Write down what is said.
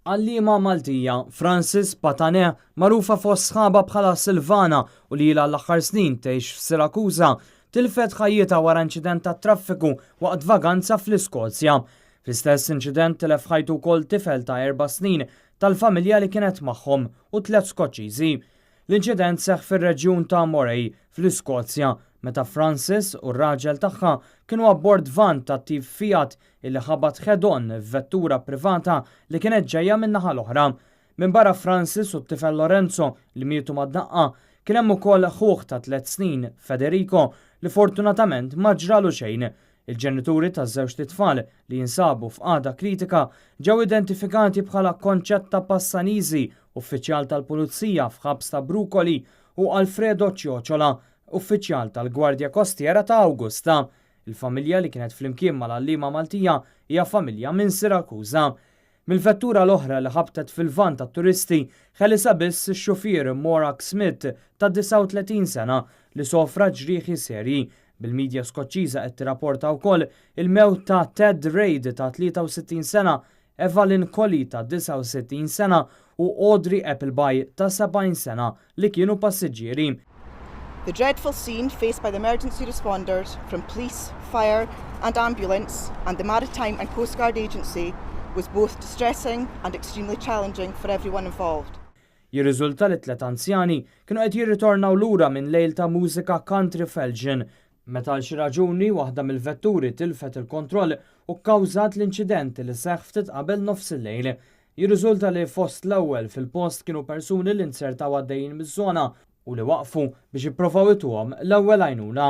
Għalliema Maltija, Frances Patanè, magħrufa fost sħabha bħala Silvana u li ilha l-aħħar snin tgħix f'Sirakusa, tilfet ħajjitha wara inċident tat-traffiku waqt vaganza fl-Iskozja. Fl-istess inċident tilef ħajtu wkoll tifel ta' 4 snin tal-familja li kienet magħhom u tliet Skoċċiżi. L-inċident seħħ fir-reġjun ta' Moray fl-Iskozja meta Frances u r-raġel tagħha kienu abbord van ta' tip Fiat illi ħabat head-on f'vettura privata li kienet ġejja min-naħa l-oħra. Minn barra Frances u t-tifel Lorenzo li mietu mad-daqqa, kien hemm ukoll ħuh ta' 3 snin, Federico, li fortunatament ma ġralu xejn. Il-ġenituri taż-żewġt itfal li jinsabu f'qagħda kritika ġew identifikati bħala Concetta Passanisi, uffiċjal tal-Pulizija f'ħabs ta' Brucoli, u Alfredo Ciociola, uffiċjal tal-Gwardja Kostiera ta' Augusta. Il-familja li kienet flimkien mal-għalliema Maltija hija familja minn Sirakusa. Mill-vettura l-oħra li ħabtet fil-van tat-turisti ħelisa biss ix-xufier Morag Smith ta' 39 sena li sofra ġrieħi serji. Bil-medja Skoċċiża qed tirrapporta wkoll il-mewt ta' Ted Reid ta' 63 sena, Evelyn Colley ta' 69 sena u Audrey Appleby ta' 70 sena li kienu passiġġieri. The dreadful scene faced by the emergency responders from police, fire and ambulance and the Maritime and Coast Guard Agency was both distressing and extremely challenging for everyone involved. Jirriżulta li tlet anzjani kienu qed jirritornaw lura minn lejl ta' mużika country f'Elgin meta għal xi raġuni waħda mill-vetturi tilfet il-kontroll u kkawżat l-inċident li seħħ ftit qabel nofs il-lejl. Jirriżulta li fost l-ewwel fil-post kienu persuni li nzertaw għaddejjin miż-żona u li waqfu biex jipprovaw ituhom l-ewwel għajnuna.